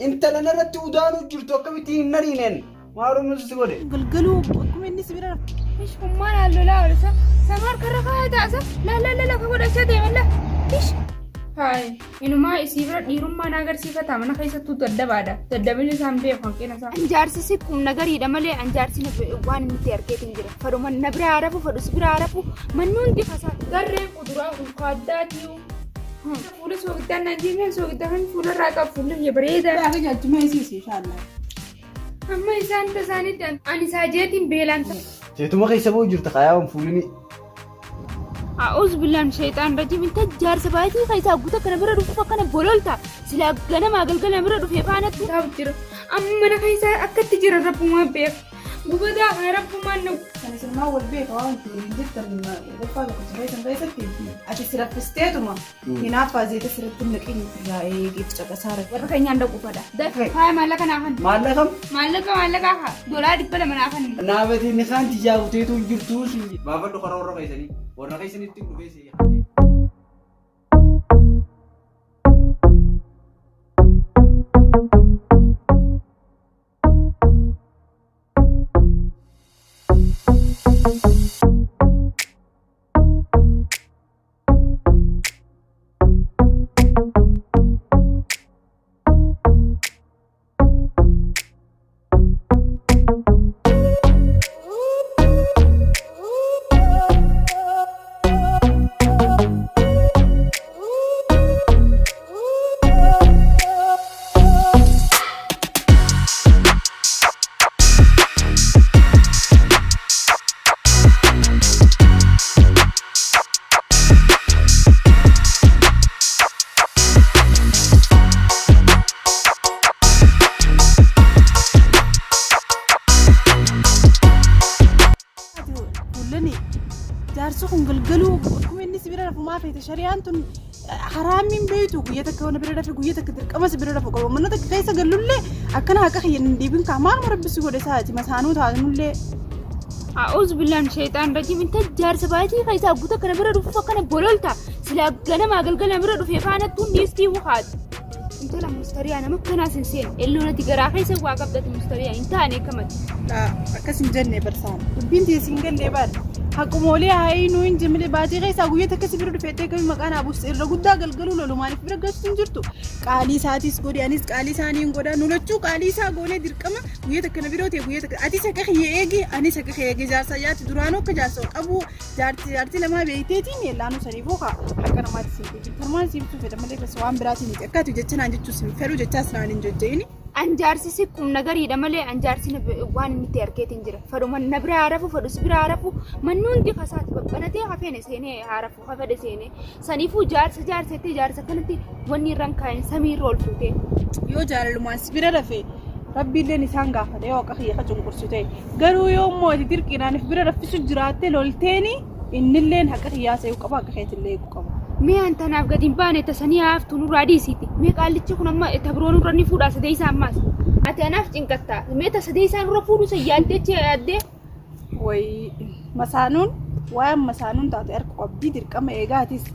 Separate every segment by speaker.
Speaker 1: Intala narratti udaanuu jirtu akkamitti hin nariineen maalummaa si godhe.
Speaker 2: Galgaluu akkuma inni si bira
Speaker 3: Ish hummaan hallolaa oolisa. Sama harkarra kaa'ee taasa. Laallaa lafa godhachaa deemalla. Ish. Haay inumaa isii bira dhiirummaa na agarsiifata mana keessattuu daddabaadha. Daddabinni isaan beeku hanqina isaa. Anjaarsi si qumna gariidha malee anjaarsi waan inni itti argeetiin jira. Fadhuma na bira harafu fadhu si bira harafu manni hundi fasaa. Garreen kuduraa kun kaaddaatiyu. Fuula soogiddaa naan jechuun soogiddaa kan fuula irraa qabu fuulli biyya bareedaa.
Speaker 2: Gaafa jaalchuma isiisi inshaallah.
Speaker 3: Amma isaan tasaanitti ani saajeetiin beelaan ta'a.
Speaker 1: Seetuma keessa ba'u jirta kaayaawan fuulini.
Speaker 3: A'uuz billaan sheexaan rajiim inta jaarsa baatii keessaa guuta kana bira dhufuuf akkana bololta silaa ganamaa galgala bira dhufee faanatti taa'u jira. Amma mana keessaa akkatti jira rabbumaan beeka. Gubataa kana rabbumaan na
Speaker 2: Kan isin maa wal beeka waan waliin jirtan qophaa tokko si keessan keessatti ati si raffisteetuma hinaaffaa zeeta sirratti hin naqin irraa eegiif caqasaa rafi.
Speaker 3: Warra keenyaan dhaqu fada. Faaya maallaqa naa kan.
Speaker 1: Maallaqa
Speaker 3: Maallaqa maallaqa haa. Dolaa 200 naa kan.
Speaker 1: Naabatiin ni kaan tijaabuteetu hin jirtu. Baafadhu karaa warra keessanii. Warra keessanitti dhufee si yaadde.
Speaker 2: Fuullani jaarsi kun galgaluu akkuma inni si bira rafu maa feete shari'aan tun haraamiin beektu guyya takka wana bira rafe guyya takka dirqama si bira rafu qaba mana takka keessa gallullee akkana haqa kiyya hin dhiibin kaa maaluma rabbi si godhe saati masaanuu taatanullee.
Speaker 3: A'uuz billaan sheexaan rajiim inta jaarsa baatii keessaa guuta kana bira dhufuuf akkana bololta silaa ganamaa galgala bira dhufee faanattuun dhiistii wuhaati. Intala mustariyaa nama akkanaas hin seenu. Elloon ati garaa keessa waa qabdati mustariyaa hin taane akkamati.
Speaker 2: Akkas hin jenne barsaan. Dubbiin tiyya siin gallee baadha. Haqumoolee haayinuu hin jimile baatii keessaa guyyaa takka si bira dhufeettee kami maqaa naa buuste irra guddaa galgaluu lolu maaliif bira galchu hin jirtu. Qaalii isaatis godhi anis qaalii isaanii hin godha nu lachuu qaalii isaa goonee dirqama guyyaa takka na biroo ta'e guyyaa takka atis haqa kiyya eegi anis haqa kiyya eegi jaarsa yaati duraanuu akka jaarsa qabu jaartii jaartii lamaa beekteetiin yeellaanuu saniifuu haa haqa namaatti siin dhiibin tarmaan siif ibsuu fedha malee bas waan biraatiin miti akka ati jecha naan jechuu siin fedhu jechaas naan hin jejjeini.
Speaker 3: An jaarsi si qumna gariidha malee an jaarsi waan inni itti argeetiin jira. Fadhu manna bira haa rafu fadhu si bira haa rafu manni hundi kasaati babbanatee hafeene seenee haa rafu hafedhe seenee. Saniifuu jaarsa jaarsettee jaarsa kanatti wanni irra hin kaa'in samii irra ol fuutee.
Speaker 2: Yoo jaalalumaan si bira rafe rabbiilleen isaan gaafata yoo haqa kiyya ka cunqursu ta'e. Garuu yoo immoo ati dirqiidhaan if bira raffisu jiraatte lolteeni innilleen haqa kiyyaa see'uu qaba haqa keetillee eeguu qaba.
Speaker 3: Mee an tanaaf gadi hin baane tasanii haaftu nurraa dhiisiiti. Mee qaallichi kun amma ta biroo nurra ni fuudhaa sadeessaa ammaas. Ati anaaf cinqatta. Mee ta sadeessaa nurra fuudhu san yaaddee achi yaaddee.
Speaker 2: Wayi masaanuun waan masaanuun taate harka qabdii dirqama eegaatis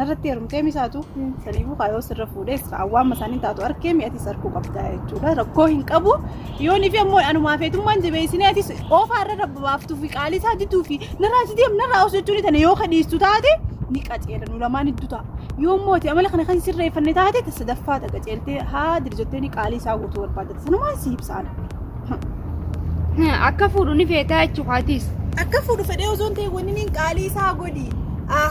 Speaker 2: narratti heerumtee misaatu saniifuu kaayoo sirra fuudhees waan masaaniin taatu arkee mi'atis arkuu qabdaa jechuudha rakkoo hin qabu yoon fi ammoo anumaa feetummaan jabeessinee atis oofaa irra rabba baaftuu fi qaalii isaa diduu fi narraa si deem narraa osoo jechuun tana yoo kadhiistu taate ni qaceela nu lamaan hedduu ta'a yoo immoo ati amala kana kan sirreeffanne taate ta sadaffaa ta qaceeltee haa dirjettee ni qaalii isaa guutuu barbaadata sanumaan si ibsaan.
Speaker 3: Akka fuudhu ni feetaa jechuudha atis.
Speaker 2: Akka fuudhu fedhee osoo hin ta'in wanni niin qaalii isaa godhi.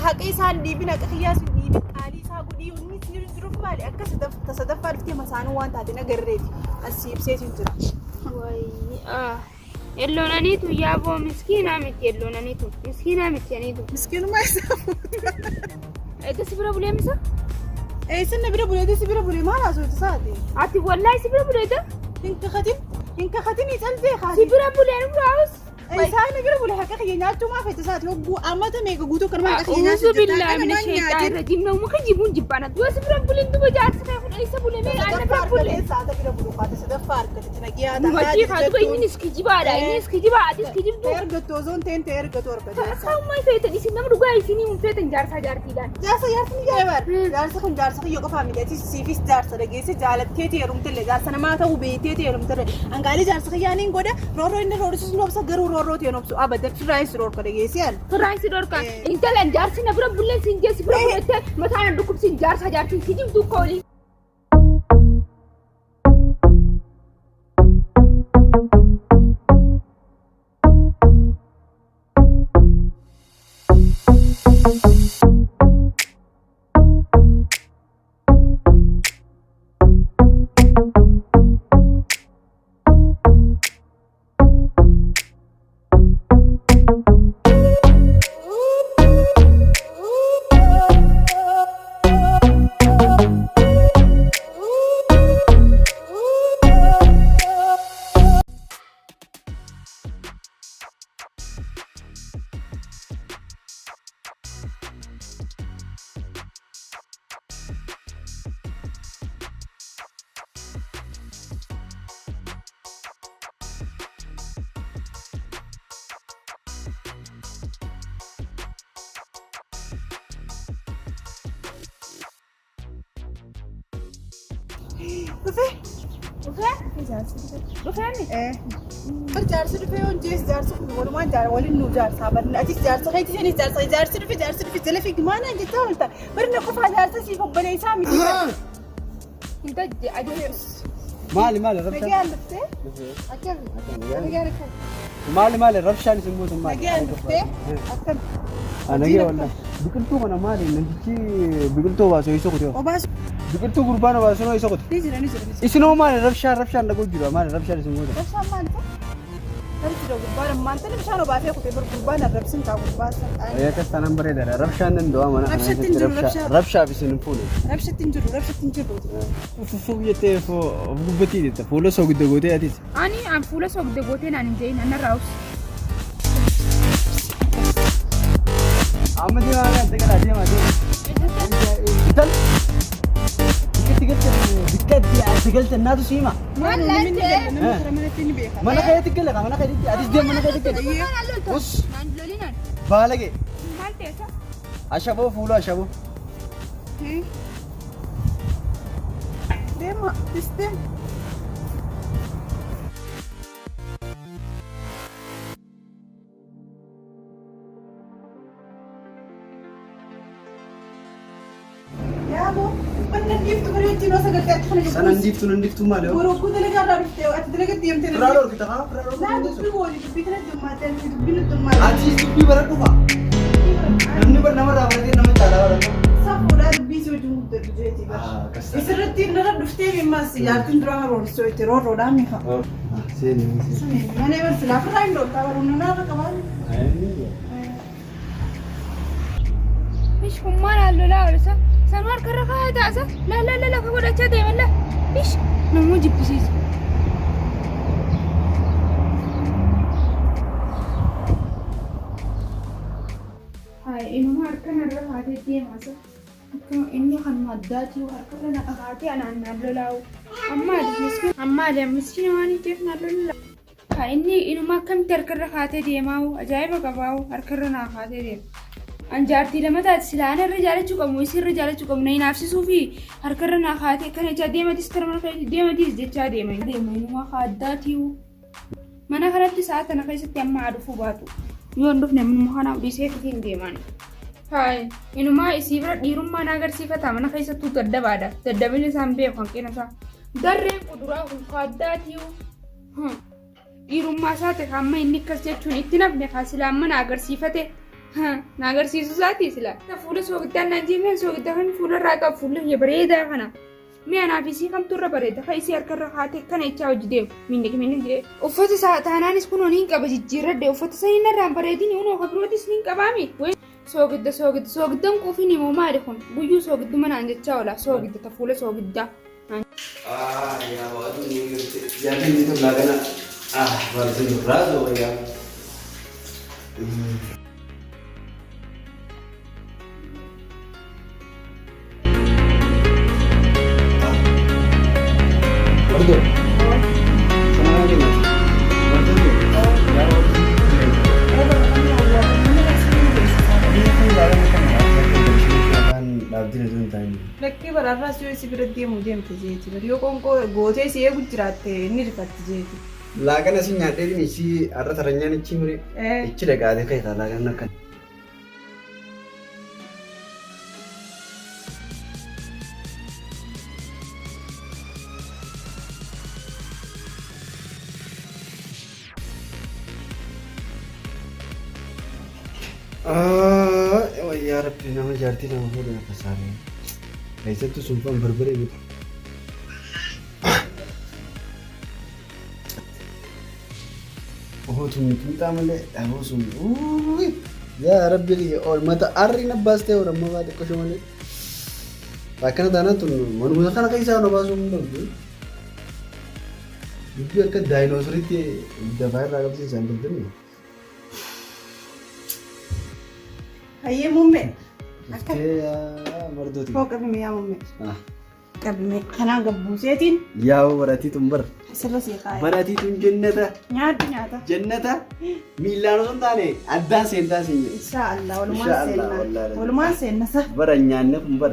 Speaker 2: Haqa isaa hin dhiibin haqa kiyyaas hin dhiibin qaalii isaa godhi. Wanni isin jiruuf maali? Akka sadaffaa dhuftee masaanuu waan taate na garreeti. As ibseetiin jira.
Speaker 3: Elloonaniitu yaaboo miskiinaa miti elloonaniitu miskiinaa miti aniitu.
Speaker 2: Miskiinummaa isaa fuuta.
Speaker 3: Eega si bira bulee misa?
Speaker 2: Eessan na bira bulee si bira bulee maal haasoftu isaati?
Speaker 3: Ati wallaahi si bira buleeta?
Speaker 2: Hin kakatin hin kakatin caltee
Speaker 3: Si
Speaker 2: kaati.
Speaker 3: bira bulee nu raawus.
Speaker 2: Isaan na bira bulee haqa kiyya nyaachuu maaf itti isaati hogguu amata meeqa guutuu kan haqa kiyya
Speaker 3: A'uuzu
Speaker 2: nyaachuu jirta
Speaker 3: billaahi
Speaker 2: akka
Speaker 3: mina
Speaker 2: namaan
Speaker 3: sheexaan
Speaker 2: nyaatin.
Speaker 3: rajiim nama kijibuun jibbaana. Yoo si bira buleen duba jaarsi kee kun eessa bulee mee anna bira bulee.
Speaker 2: Saata bira bulee. fuudhu kaate sadaffaa argate nagiyaa
Speaker 3: Numatti haa duba innis kijibaadha. Innis kijibaa atis kijibduu.
Speaker 2: Ta'e argattu osoo hin ta'in ta'e argatu argate.
Speaker 3: Akkuma feetan isin nama dhugaa isinii hin feetan jaarsaa jaartiidhaan.
Speaker 2: Jaarsa jaarsi ni jaarsa. Jaarsa kun jaarsa kiyya qofaa miti. Atis siifis jaarsa dhageesse jaalatteeti heerumtelle jaarsa namaa ta'uu beekteeti heerumtelle. Angaalee jaarsa kiyyaa niin godha roorroo inni roorrisus ni obsa garuu roorroo ta'e obsu abadan firraayis roorka dhageesse yaala.
Speaker 3: Firraayisi dhorka. Intalan jaarsi na bira bulleen siin jeessi bira bulettee mataa na dhukkubsiin jaarsaa jaartiin kijibduu koolii.
Speaker 2: Dhufee?
Speaker 3: Dhufee? Dhufee?
Speaker 2: Bar jaarsi dhufee yoon jees jaarsi kun walumaan jaara waliin nu jaarsaa barna atis jaarsa keetis anis jaarsa jaarsi dhufe jaarsi dhufe jala fiigi maanaan jechaa oolta barna qofaa jaarsa siif obboleessaa miti.
Speaker 3: Inta ajees.
Speaker 1: Maali maali rabshaan?
Speaker 2: Nagaan dhuftee? Akkami? Nagaan akkami?
Speaker 1: Maali maali rabshaan isin gootan maali?
Speaker 2: Nagaan dhuftee? Akkami?
Speaker 1: Nagee wallah. Biqiltuu kana maali namtichi biqiltuu obaasu isa qote.
Speaker 2: Obaasu
Speaker 1: Biqiltuu gurbaan obaasu isa qote.
Speaker 2: ni jira ni jira ni jira.
Speaker 1: Isinoo maali rabshaan rabshaan dhagoo jira maali rabshaan isin gootan?
Speaker 2: Rabshaan maali ta'e? Namti jira gurbaan ammaan tana bishaan obaasee kutee bar gurbaan arrabsin kaa gurbaan san.
Speaker 1: Akkas taanaan bareedaadha. Rabshaan danda'aa mana kana
Speaker 2: Rabshatti hin jiru,
Speaker 1: keessatti
Speaker 2: rabshaa.
Speaker 1: rabshaaf isin hin fuune.
Speaker 2: Rabshatti hin jiru rabshatti hin jiru.
Speaker 1: Uffufuu jettee of gubbatii jetta. Fuula soogidda gootee atis.
Speaker 3: Ani an fuula soogidda gootee naan hin jedhin anarraa obsi.
Speaker 1: Amma deemaa kan ta'e deemaa deemaa. Intal. Bikkatti galte bikkatti ati galte naatu siima.
Speaker 3: Maal laaltee?
Speaker 2: Namni karaa manatti ni beeka.
Speaker 1: Mana keetti gale mana keetti atis deem mana keetti gale. Us
Speaker 3: Naan lolinaan.
Speaker 1: baalage.
Speaker 3: Maal ta'e?
Speaker 1: Ashaboo fuula ashaboo.
Speaker 2: Deema, dis deema. Yaaboo, wanna dhiiftu bareedduu osoo galtee achi kana
Speaker 1: Sana ndiiftu nan ndiiftu maali?
Speaker 2: Borokuu dalagaa irraa dhuftee ati dalagatti deemtee
Speaker 1: Firaa dhorkita haa firaa
Speaker 2: Laa
Speaker 1: dhorkita.
Speaker 2: dubbii wali dubbii kana dummaatee ati dubbii nutti dummaatee.
Speaker 1: Atis dubbii baradhu faa. Namni bar namarraa baratee nama caalaa barata.
Speaker 2: Safuudhaa dubbii si wajjin guddatu jeeti bar.
Speaker 1: Akkas ta'a.
Speaker 2: Isirratti narra dhuftee mimmaas jaartiin duraa roorrisoo itti roorroodhaan mifa.
Speaker 1: Seeni seeni.
Speaker 2: Mana bar silaa firraa hin dhooltaa baruun narra qabaan.
Speaker 3: Ish kun maal lolaa oolisa? Sanuu harkarra kaa'ee taasa. Laa laa laa lafa godhachaa deema laa. Ish namuu jibbisiisa. Hayi inuma harka narra kaatee deema sa. Akkuma inni kanuma addaatii harkarra na kaatee anaan naan lolaa'u. Amma adi amma adi miskiina waan hin ta'eef naan lolaa. Haa inni inuma akkamitti harkarra kaatee deemaa'u ajaa'iba qabaa'u harkarra naa kaatee deema. An jaartii lama taate silaa ana irra jaalachuu qabu isii irra jaalachuu qabu na hinaafsisuu fi harkarra naa kaatee kana jechaa deematis kara mana keetti deematis jechaa deema. Deema inuma haa addaatiiwu. Mana kanatti sa'a tana keessatti amma haa dhufuu baatu. Yoo hin dhufne manuma kana dhiisee fitiin deemaan. Hayi inumaa isii bira dhiirummaa na agarsiifata mana keessattuu daddabaadha. Daddabina isaan beeku hanqina isaa. Darreen kuduraa kun haa addaatiiwu. Dhiirummaa isaa ta'e hamma inni akkas jechuun itti nafne kaa silaa amma na agarsiifate. Na agarsiisu isaati sila. Fuula soogiddaa naan jee mi'a soogiddaa kan fuula irraa qabu fuula kiyya bareedaa kana. Mi'a naaf isii kamtu irra bareeda kan isii harka irra kaatee kana jechaa hojii deemu. Miinni miinni jee. Uffata isaa taanaanis kunoo niin qaba jijjiirradhe uffata sanii narraan bareedini unoo kan birootis niin qabaami. Soogidda soogidda soogiddan quufiin himoo maali kun guyyuu soogidduma naan jechaa oola soogidda ta fuula soogiddaa.
Speaker 1: Yaa waaqni ni galte. Jaartiin tun laagana. Ah barsiin raasoo wayyaa. Ordoo. Sana keenya.
Speaker 2: Lakkii baraarraas yoo isi bira deemu deemte jeeti. Bari yoo qoonqoo gootee si eegu jiraatte ni rifatti jeeti.
Speaker 1: Laaqana si nyaadheetiin ishii har'a taranyaan ichi mire. Ichi dhaqaatee ka'e laaqana akka. Yaa Rabbi nama jaartii nama fuudhe na fasaaree. Keessattuu sunfaan barbaree bitu. Ohoo tumxaa malee dhaboo sun. Yaa Rabbi ol mata arri na baastee olamma baate qosho malee. Akkana taanaan tun manuma kana keessaa na baasuu hin danda'u. Dubbii akka daayinoosoriitti dafaa irraa qabsiisan danda'u.
Speaker 2: Hayyee muummee. Akka
Speaker 1: Dhuftee mardooti.
Speaker 2: koo qabime yaa muummee. Qabime kanaan gabbuuseetiin
Speaker 1: Yaa baratii tun bar.
Speaker 2: asirra sii kaa'e.
Speaker 1: Baratii tun jennata.
Speaker 2: Nyaadhu nyaata.
Speaker 1: Jennata miillaan osoo hin taane addaan seentaa siin jedhe.
Speaker 2: Inshaa Allah walumaan
Speaker 1: Inshaa Allah,
Speaker 2: seenna.
Speaker 1: wallaahi.
Speaker 2: Walumaan seenna sa.
Speaker 1: Bara nyaanne kun bar.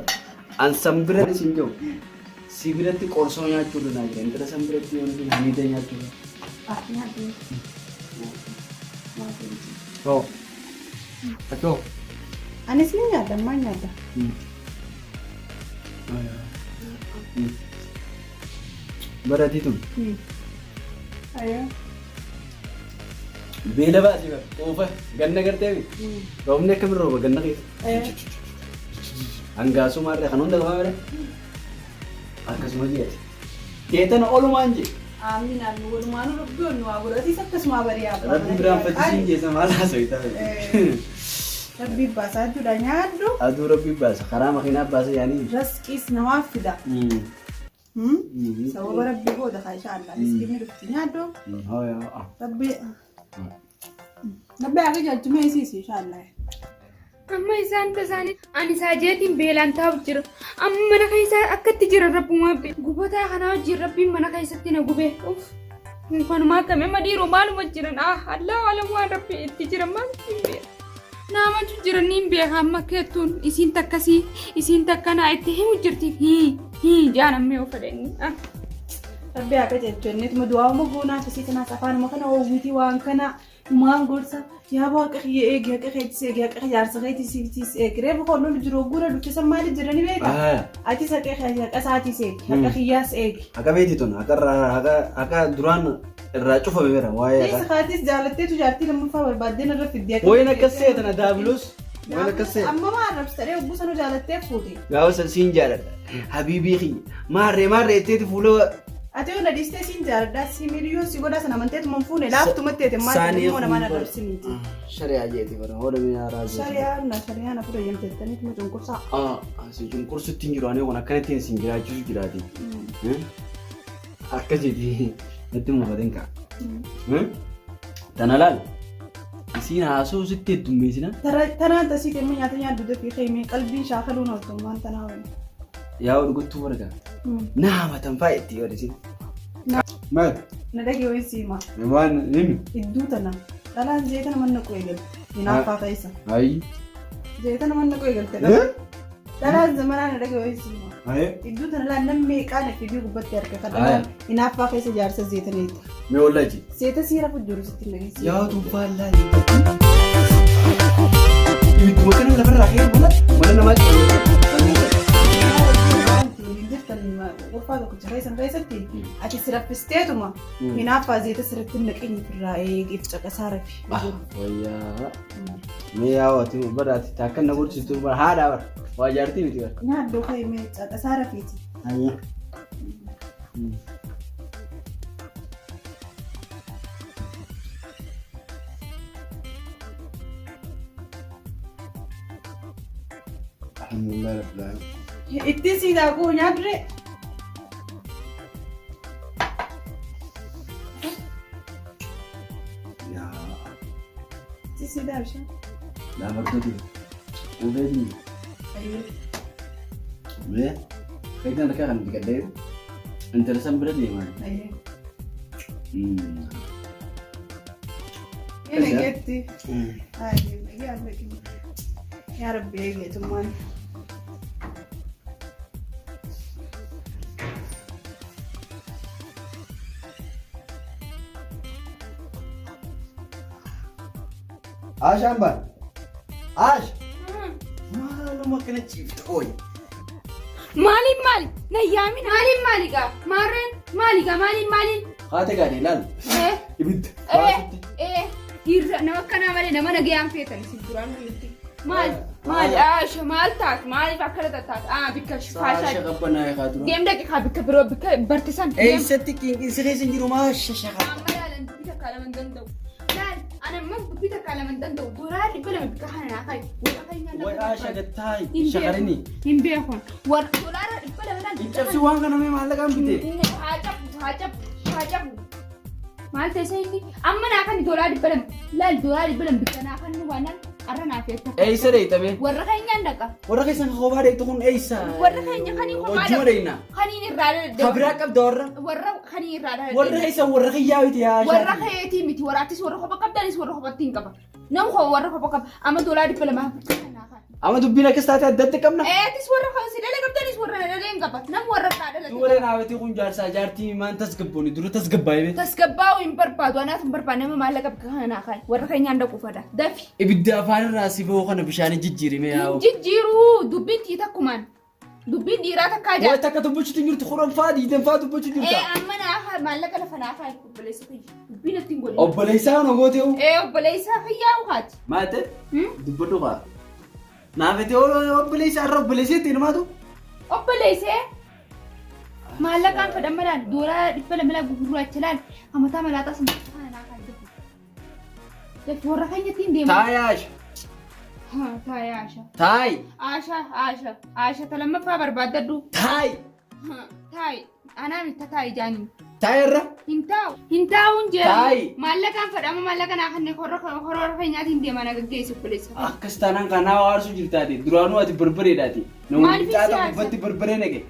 Speaker 1: An san bira siin jiru. Si biratti qorsoo nyaachuu irra naa jira. Intala san biratti yoo nuti hamiida nyaachuu irra.
Speaker 2: Ah nyaadhu.
Speaker 1: Too. Atoo.
Speaker 2: Anis ni nyaadha ammaa nyaadha.
Speaker 1: Baratii tun.
Speaker 2: Ayyoo.
Speaker 1: Beela baasii bara. Quufa. Ganna gartee mi? Roobni akkamiin rooba ganna keessa? Hangaasuu maarree kan hunda qabaa bare? Akkasuma jeeti. Teetana olumaan jee.
Speaker 2: Amiin amiin walumaanuu rabbi ol nu haa godhu. Atis akkasuma bari'aa abbaa
Speaker 1: Rabbi biraan faccisiin jeessa maal haasawita.
Speaker 2: Rabbi baasaa jechuudha nyaadhu.
Speaker 1: Aduu rabbi baasa karaa makiinaa baasa yaanii.
Speaker 2: Rasqiis namaaf fida. Sababa rabbi booda haa insha Allah. Riskiin ni dhufti nyaadhu. Rabbi rabbi haa qajeelchu mee isiisi insha Allah.
Speaker 3: Amma isaan tasaanii ani saajeetiin beelaan taa'u jira. Amma mana keessa akkatti jira rabbumaa beeku. Gubataa kanaa wajjin rabbiin mana keessatti na gube. Uff. Kanumaa akkami amma dhiiroo maaluma jiran ah Allah alam waan rabbi itti jiran maal hin beeku. Naamatu jiran niin beeka amma keettuun isiin takkasii isiin takkanaa itti himu jirti hii hii jaan amma yoo fedhe inni. Ah.
Speaker 2: Rabbi haa qajeelchu jenneetuma du'aa'uma goonaaf isii kanaas afaanuma kana oowwitii waan kana Dhumaan gorsa yaa waaqa kiyya eegi haqa keetis eegi haqa jaarsa keetis eegi reefu kan lolu jiru ogguura dhufte san maali jedhani beekta atis haqa kee haqa isaatis eegi haqa kiyyaas eegi.
Speaker 1: Haqa beeti tun haqa irraa haqa haqa duraan irraa cufame bira waa'ee
Speaker 2: Keessa
Speaker 1: haqa.
Speaker 2: kaatis jaalatteetu jaartii lammaffaa barbaaddeen irra fiddi haqa
Speaker 1: Wayin akkas seeta na daabiloos. Wayin akkas seeta.
Speaker 2: Amma maa arrabsitadhee ogguu sanuu jaalattee fuute.
Speaker 1: Gaafa san siin jaaladha. Habiibii kiyya. Maarree maarree jetteeti fuula
Speaker 2: Ati yoo na dhiistee siin jaaladhaa si miidhuu si godhaa sana amanteetuma hin fuune laaftumatti teete maal
Speaker 1: Saanii
Speaker 2: immoo namaan
Speaker 1: kun bara-
Speaker 2: arrabsiniiti.
Speaker 1: Shari'aa jeeti bara hooda mi'a haaraa jeeti.
Speaker 2: Shari'aa na shari'aa na fudha jemtettaniituma cunqursaa.
Speaker 1: Ah, si cunqursutti hin jiru ani kun akkanatti sin jiraachisu jiraati. Akka jeeti natti muufatin kaa. Tana laal isiin haasoo sitti heddummeessina.
Speaker 2: Tanaan tasii kennuu nyaata nyaaddu dafii keemee qalbiin shaakaluun ooltummaan tanaa waliin.
Speaker 1: Yaa dhuguttuu warga. Naa matan faa itti yoo dhisin. Maal?
Speaker 2: Na dhagee wayi siima.
Speaker 1: Waan himi.
Speaker 2: Idduu tana. Dhalaan zeetana manna qoo eegalte. Hinaaffaa keessa.
Speaker 1: Ayi.
Speaker 2: Zeetana manna qoo eegalte. Dhalaan Dhalaan zamanaa na dhagee wayi siima.
Speaker 1: Ayi.
Speaker 2: Idduu tana laan namni meeqaan fidii gubbatti arga. Kan dhalaan hinaaffaa keessa jaarsa zeetana itti.
Speaker 1: Mee wallahi.
Speaker 2: Zeeta siira fujjuru sitti hin dhageessi.
Speaker 1: Yaa tuffaa laa. Ibidduma kana lafarraa ka'ee mana mana namaa
Speaker 2: Waliin jirtan qofaa tokko jira isan keessatti ati si raffisteetuma hinaaffaa zeeta sirriitti hin naqin ofirraa eegi if caqasaa rafi.
Speaker 1: Wayyaa. Mee yaa ati bara ati takka na gorsistu bara haadha bara waa jaartii miti bara.
Speaker 2: Nyaaddu ka'e mee caqasaa rafiiti.
Speaker 1: Ayyaa. Alhamdulillah rabbil alamin.
Speaker 2: Ittiin sii daakuu nyaadure.
Speaker 1: Yaa
Speaker 2: Ittiin sii daabsha.
Speaker 1: laafartooti. Qubeetiin.
Speaker 2: Ayyee.
Speaker 1: Mee fayyadaan harkaa kan dhiqadhee. Intala san bira deemaa.
Speaker 2: Inni geetti. Yaa Rabbi eegeetummaan.
Speaker 1: Aashaan baan. Aash. Maaluma akkana ciifta ooyi.
Speaker 3: Maaliin maali? Na yaamin. Maaliin maali gaa? Maarreen maali gaa? Maaliin maaliin?
Speaker 1: Haate gaarii ilaal.
Speaker 3: Eh,
Speaker 1: Ibidda.
Speaker 3: eh,
Speaker 1: Baasutti.
Speaker 3: eh. Dhiirra nama akkanaa malee nama nagayaan feetan isin duraan nuti. Maal? Maal? Aasha maal taate? Maaliif akkana taate? Ah bikka
Speaker 1: Saasha
Speaker 3: faashaa.
Speaker 1: qabbanaa'e haa dura.
Speaker 3: Deem daqiiqaa bikka biroo bikka bartisan. Deem.
Speaker 1: Eessatti qinqinsi keessa hin jiru maa shashaqaa.
Speaker 3: Amma laalan dubbii takka lama hin danda'u. Laal ana amma dubbii takka lama hin danda'u. Doraa 200 bikka kana naa ka'i. Warra keenya
Speaker 1: Way Aasha gattaayi
Speaker 3: Hin
Speaker 1: shaqarini.
Speaker 3: beeku. Hin beeku. Warra dolaara 200 laal.
Speaker 1: Hin cabsi waan kana mee maallaqaan bite.
Speaker 3: Haa cabu haa cabu haa cabu. Maal ta'e inni amma naa kan doolaa 200 laal doolaa 200 bikka naa kan nu baanaan arra naa feetta.
Speaker 1: Eessa dheeyxame?
Speaker 3: Warra keenyaan dhaqa.
Speaker 1: Warra keessan kophaa dheeyxu kun eessa?
Speaker 3: Warra keenya kaniin kophaa
Speaker 1: Wajjuma dheeyna.
Speaker 3: Kaniin irraa dhala.
Speaker 1: Kabiraa qabda warra.
Speaker 3: Warra kaniin irraa dhala.
Speaker 1: Warra keessan warra kiyyaa miti yaa
Speaker 3: Warra keetii miti warraattis warra kopha qabdanis warra kophatti hin qaba. Nama koo warra kopha qaba. Amma doolaa 200 bikka naa kan.
Speaker 1: Amma dubbiin akkas taate addatti qabna.
Speaker 3: Eetis warra si dhalee qabdanis warra dhalee hin qaba. Nama warra irraa dhalate.
Speaker 1: Warra dhaabatee kun jaarsaa jaartii maan tasgabbooni dura tasgabbaa'ee.
Speaker 3: Tasgabbaa'uu hin barbaadu. Anaaf hin barbaadu. Nama maallaqa bikka kana naa kan. Warra keenyaan dhaquu fada. Dafi.
Speaker 1: Ibidda afaan irraa si ba'u kana bishaanii jijjiirime
Speaker 3: Hin
Speaker 1: yaa'u.
Speaker 3: jijjiiruu dubbiin tii takkumaan. Dubbiin dhiiraa takkaa
Speaker 1: Waan
Speaker 3: jaa.
Speaker 1: takka dubbachuutu hin jirtu kudhan faa diidan faa dubbachuu
Speaker 3: Ee
Speaker 1: jirta.
Speaker 3: amma naa haa maallaqa lafa naa haa obboleessa kiyya. Dubbiin ittiin godhin.
Speaker 1: Obboleessaa kana goote hoo?
Speaker 3: Ee obboleessa kiyyaa ukaati.
Speaker 1: Maal ta'e? Dubbadhu kaa. Naaf itti obboleessaa irra obboleessee itti hirmaatu.
Speaker 3: Obboleessee maallaqaan fedhan malaan doolaa 200 gugurraacha laal amataa malaaxaa sun kana naa haa jedhu. Dafii warra keenya ittiin deema.
Speaker 1: Taayi Aasha.
Speaker 3: Haa taayi Aasha.
Speaker 1: Taayi.
Speaker 3: Aasha Aasha Aasha ta lammaffaa barbaaddadhu.
Speaker 1: Taayi.
Speaker 3: Taayi anaa miti taayi jaanii.
Speaker 1: Taayi irra.
Speaker 3: Hin taa'u. Hin taa'uun jeera.
Speaker 1: Taayi.
Speaker 3: Maallaqaan fedhama maallaqa naa kanneen horora keenyaatiin deema na gaggeessu obboleessa.
Speaker 1: Akkas taanaan kanaa waarsuu jirtaati. Duraanuu ati barbareedhaati. Namoonni
Speaker 3: Maaliif si
Speaker 1: caata
Speaker 3: aarsa?
Speaker 1: gubbatti barbaree naqe.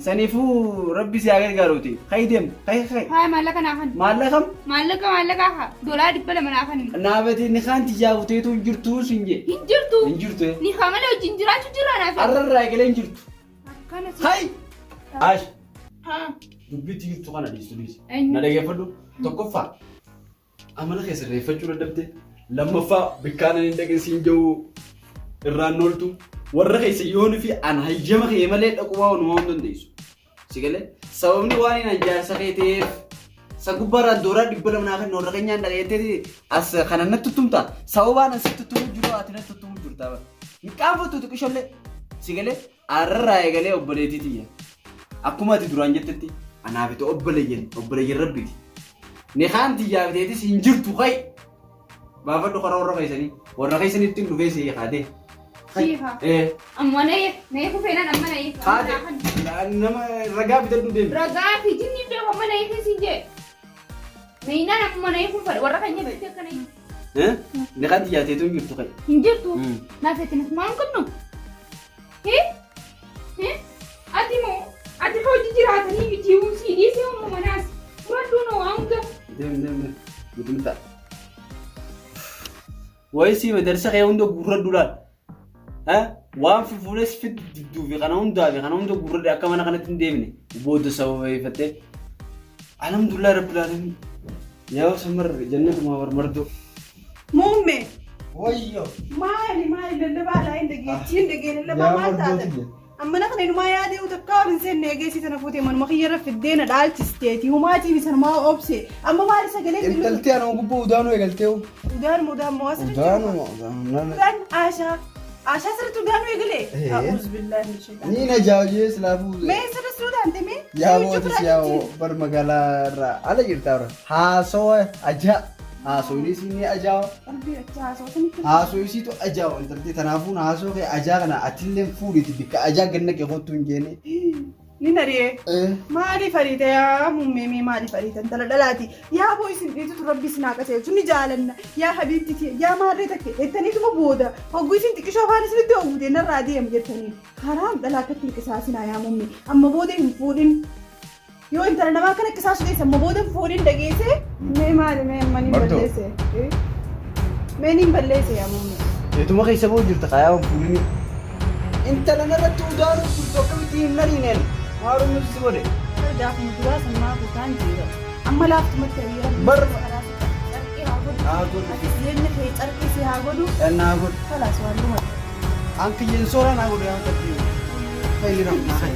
Speaker 1: Saniifuu rabbi si haa gargaaruuti. Kayi deem. Kayi kayi.
Speaker 3: Haaya maallaqa naa kan.
Speaker 1: Maallaqam
Speaker 3: Maallaqa maallaqaa haa. Doolaa 200 naa kan.
Speaker 1: naabatee ni kaan tiyyaa buteetu hin jirtu sin jee.
Speaker 3: Hin jirtu.
Speaker 1: Hin jirtu.
Speaker 3: Ni haa malee wajjin jiraachuu jirra naaf.
Speaker 1: Arra irraa eegalee hin jirtu.
Speaker 3: Akkana si.
Speaker 1: Hayi! Ash!
Speaker 3: Haa.
Speaker 1: Dubbiitti jirtu kana dhiistu dhiisi.
Speaker 3: Eenyu?
Speaker 1: Na dhageeffadhu. Tokkoffaa amala kee sirreeffachuu dadhabde. Lammaffaa bikkaan ani hin dhaqin siin jiru irraan ooltu. Warra keessa yoon fi an hayyama kee malee dhaquu waa wanumaa hin dandeessu. Si galee sababni waan hin jaarsa kee ta'eef sa gubbaarraa dooraa 200 naa kennu warra keenyaan dhaqeettee as kana natti tuttumta. Sababaan as sitti tuttumuu jiru ati natti tuttumuu jirta. Hin qaanfattu xiqqishollee. Si galee arrarraa eegalee obboleettii tiyya. Akkuma ati duraan jettetti anaaf itti obboleeyyan obboleeyyan rabbiiti. Nikaan tiyyaaf teetis hin jirtu kai. Baafadhu karaa warra keessanii warra keessanitti hin dhufee si kaatee.
Speaker 3: Siifa.
Speaker 1: Eh.
Speaker 3: Amma na eeku feenaan amma na eeku.
Speaker 1: Kaate nama ragaa bitadhu deemi.
Speaker 3: Ragaa fi jinni beeku amma na eeku siin jee. Meeyinaan amma na eeku fadha warra keenya bitti akka na eeku.
Speaker 1: Eh? Nikaan tiyyaa teetu hin jirtu kai.
Speaker 3: Hin jirtu. Naaf itti maal qabnu? Hee? Hee? Ati moo ati ka hojii jiraatanii miti sii dhiisee amma manaas fudhadhuu noo hanga.
Speaker 1: Deem deem deem. Miti mita. Wayi sii madarsa kee hunda gurradhu laal. Eh? Waan fuules fidduu fi kana hundaa fi kana hunda gurradhe akka mana kanatti hin deemne booda sababeeffattee. Alhamdulillah rabbil alamin. Yaa samar jannatuma barmardoo.
Speaker 2: Muummee.
Speaker 1: Wayyo.
Speaker 2: Maali maali lallabaa laa hin dhageettii hin dhagee lallabaa
Speaker 1: Yaa
Speaker 2: maal taatan?
Speaker 1: mardoo tiyya.
Speaker 2: Amma na kana inumaa yaadee takkaa ol hin seenne eegeesii tana fuutee manuma kiyya irra fiddee na dhaalchisteeti humaatii mi sanumaa obse amma maali sagalee
Speaker 1: Intalti anuma gubboo udaanuu eegaltee.
Speaker 2: Udaanuma udaanuma waa sirriitti
Speaker 1: Udaanuma udaanuma.
Speaker 2: Udaan Aashaa Aashaa sirriitti udaanuu eegalee.
Speaker 1: Ee.
Speaker 2: A'uuz billaahi min shaytaan.
Speaker 1: Ni na jaawjee silaafuu.
Speaker 2: Mee sirriitti udaan temee.
Speaker 1: Yaa mootis yaa bar magaalaa irraa ala jirtaa bara. Haasawa ajaa. Haasawni ni ajaawa.
Speaker 2: Qalbii achi haasawaa sanitti.
Speaker 1: Haasoo isiitu ajaawa intalti tanaafuu haasoo kee ajaa kana atillee fuudhiiti bikka ajaa ganna kee kottu hin jeene.
Speaker 2: Ni nariyee. Maaliif ariita yaa muummee mee maaliif ariita intala dhalaati yaa boo isin dhiitutu rabbi isin haa qajeelchu ni jaalanna yaa habiibti tiyya yaa maarree takke jettaniituma booda hogguu isin xiqqishoo afaan isinitti hoggute narraa deema jettanii haraam dhalaa akkatti hin qisaasinaa yaa muummee amma booda hin fuudhin. Yoo intala namaa kana qisaasu teesse amma booda fuudhin dhageesse mee maali mee amma niin
Speaker 1: Martoo.
Speaker 2: balleesse. Mee niin balleesse yaa muummee.
Speaker 1: Eetuma keessa ba'u jirta kaayaa fuulini. Intala narratti udaanuu turtu akkamitti hin nariineen maalummaa si godhe.
Speaker 2: Gaafuma duraa sammaa kutaan jira. Amma laaftumatti hiriira.
Speaker 1: Bar-
Speaker 2: Carqii haa godhu.
Speaker 1: Haa godhu.
Speaker 2: Atis jireenya kee carqii si haa godhu.
Speaker 1: Naa godhu.
Speaker 2: Kalaas waan dhuma.
Speaker 1: An kiyyeen soora naa godhu yaa qabdi. Fayyina naa.